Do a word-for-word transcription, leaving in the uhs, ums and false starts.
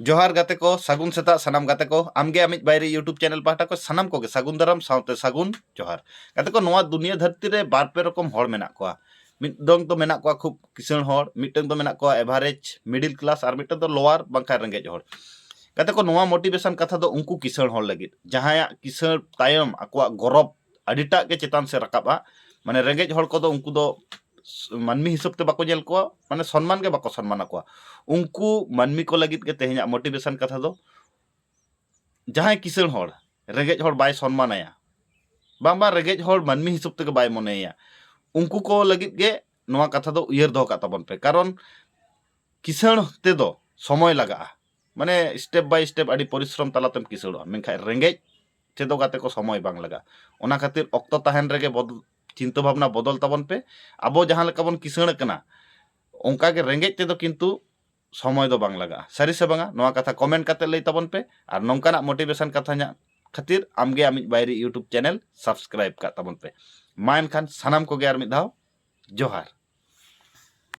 ᱡᱚᱦᱟᱨ ᱜᱟᱛᱮ ᱠᱚ, ᱥᱟᱹᱜᱩᱱ ᱥᱮᱛᱟᱜ ᱥᱟᱱᱟᱢ ᱜᱟᱛᱮ ᱠᱚ᱾ ᱟᱢᱜᱮ ᱟᱢᱤᱡ ᱵᱟᱭᱨᱤ YouTube ᱪᱮᱱᱮᱞ ᱯᱟᱦᱴᱟ ᱠᱷᱚᱱ ᱥᱟᱱᱟᱢ ᱠᱚᱜᱮ ᱥᱟᱹᱜᱩᱱ ᱫᱟᱨᱟᱢ ᱥᱟᱶᱛᱮ ᱥᱟᱹᱜᱩᱱ ᱡᱚᱦᱟᱨ᱾ ᱜᱟᱛᱮ ᱠᱚ, ᱱᱚᱣᱟ ᱫᱩᱱᱤᱭᱟᱹ ᱫᱷᱟᱹᱨᱛᱤ ᱨᱮ ᱵᱟᱨ ᱯᱮ ᱨᱚᱠᱚᱢ ᱦᱚᱲ ᱢᱮᱱᱟᱜ ᱠᱚᱣᱟ᱾ ᱢᱤᱫ ᱫᱚᱝ ᱫᱚ ᱢᱮᱱᱟᱜ ᱠᱚᱣᱟ ᱠᱷᱩᱵ ᱠᱤᱥᱟᱹᱬ ᱦᱚᱲ, ᱢᱤᱫᱴᱟᱝ ᱫᱚ ᱢᱮᱱᱟᱜ ᱠᱚᱣᱟ average, middle class, ᱟᱨ ᱢᱤᱫᱴᱟᱝ ᱫᱚ lower ᱵᱟᱝᱠᱷᱟᱱ ᱨᱮᱸᱜᱮᱡ ᱦᱚᱲ᱾ ᱜᱟᱛᱮ ᱠᱚ, ᱱᱚᱣᱟ motivation ᱠᱟᱛᱷᱟ ᱫᱚ ᱩᱱᱠᱩ ᱠᱤᱥᱟᱹᱬ ᱦᱚᱲ ᱞᱟᱹᱜᱤᱫ, ᱡᱟᱦᱟᱸᱭᱟᱜ ᱠᱤᱥᱟᱹᱬ ᱛᱟᱭᱚᱢ ᱟᱠᱚᱣᱟᱜ ᱜᱚᱨᱚᱵ ᱟᱹᱰᱤᱴᱟᱜ ᱜᱮ ᱪᱮᱛᱟᱱ ᱥᱮᱫ ᱨᱟᱠᱟᱵᱼᱟ᱾ ᱢᱟᱱᱮ ᱨᱮᱸᱜᱮᱡ ᱦᱚᱲ ᱠᱚᱫᱚ ᱩᱱᱠᱩ ᱫᱚ ᱢᱟᱹᱱᱢᱤ ᱦᱤᱥᱟᱹᱵ ᱛᱮ ᱵᱟᱠᱚ ᱧᱮᱞ ᱠᱚᱣᱟ, ᱢᱟᱱᱮ ᱥᱚᱱᱢᱟᱱ ᱜᱮ ᱵᱟᱠᱚ ᱥᱚᱱᱢᱟᱱ ᱟᱠᱚᱣᱟ᱾ ᱩᱱᱠᱩ ᱢᱟᱹᱱᱢᱤ ᱠᱚ ᱞᱟᱹᱜᱤᱫ ᱜᱮ ᱛᱮᱦᱮᱧᱟᱜ motivation ᱠᱟᱛᱷᱟ ᱫᱚ᱾ ᱡᱟᱦᱟᱸᱭ ᱠᱤᱥᱟᱹᱬ ᱦᱚᱲ ᱨᱮᱸᱜᱮᱡ ᱦᱚᱲ ᱵᱟᱭ ᱥᱚᱱᱢᱟᱱᱟᱭᱟ, ᱵᱟᱝ ᱵᱟᱝ ᱨᱮᱸᱜᱮᱡ ᱦᱚᱲ ᱢᱟᱹᱱᱢᱤ ᱦᱤᱥᱟᱹᱵ ᱛᱮᱜᱮ ᱵᱟᱭ ᱢᱚᱱᱮᱭᱟ, ᱩᱱᱠᱩ ᱠᱚ ᱞᱟᱹᱜᱤᱫ ᱜᱮ ᱱᱚᱣᱟ ᱠᱟᱛᱷᱟ ᱫᱚ ᱩᱭᱦᱟᱹᱨ ᱫᱚᱦᱚ ᱠᱟᱜ ᱛᱟᱵᱚᱱ ᱯᱮ᱾ ᱠᱟᱨᱚᱱ ᱠᱤᱥᱟᱹᱬ ᱛᱮᱫᱚ ᱥᱚᱢᱚᱭ ᱞᱟᱜᱟᱜᱼᱟ, ᱢᱟᱱᱮ step by step ᱟᱹᱰᱤ ᱯᱚᱨᱤᱥᱨᱚᱢ ᱛᱟᱞᱟᱛᱮᱢ ᱠᱤᱥᱟᱹᱬᱚᱜᱼᱟ, ᱢᱮᱱᱠᱷᱟᱱ ᱨᱮᱸᱜᱮᱡ ᱛᱮᱫᱚ ᱜᱟᱛᱮ ᱠᱚ ᱥᱚᱢᱚᱭ ᱵᱟᱝ ᱞᱟᱜᱟᱜᱼᱟ᱾ ᱚᱱᱟ ᱠᱷᱟᱹᱛᱤᱨ ᱚᱠᱛᱚ ᱛᱟᱦᱮᱱ ᱨᱮᱜᱮ ᱵᱚᱫ-, ᱪᱤᱱᱛᱟᱹ ᱵᱷᱟᱵᱽᱱᱟ ᱵᱚᱫᱚᱞ ᱛᱟᱵᱚᱱ ᱯᱮ᱾ ᱟᱵᱚ ᱡᱟᱦᱟᱸ ᱞᱮᱠᱟ ᱵᱚᱱ ᱠᱤᱥᱟᱹᱬ ᱟᱠᱟᱱᱟ, ᱚᱱᱠᱟᱜᱮ ᱨᱮᱸᱜᱮᱡ ᱛᱮᱫᱚ ᱠᱤᱱᱛᱩ ᱥᱚᱢᱚᱭ ᱫᱚ ᱵᱟᱝ ᱞᱟᱜᱟᱜᱼᱟ᱾ ᱥᱟᱹᱨᱤ ᱥᱮ ᱵᱟᱝᱟ, ᱱᱚᱣᱟ ᱠᱟᱛᱷᱟ comment ᱠᱟᱛᱮ ᱞᱟᱹᱭ ᱛᱟᱵᱚᱱ ᱯᱮ᱾ ᱟᱨ ᱱᱚᱝᱠᱟᱱᱟᱜ motivation ᱠᱟᱛᱷᱟ ᱧᱟᱢ ᱠᱷᱟᱹᱛᱤᱨ ᱟᱢᱜᱮ ᱟᱢᱤᱡ ᱵᱟᱭᱨᱤ YouTube ᱪᱮᱱᱮᱞ subscribe ᱠᱟᱜ ᱛᱟᱵᱚᱱ ᱯᱮ᱾ ᱢᱟ ᱮᱱᱠᱷᱟᱱ ᱥᱟᱱᱟᱢ ᱠᱚᱜᱮ ᱟᱨ ᱢᱤᱫ ᱫᱷᱟᱣ ᱡᱚᱦᱟᱨ᱾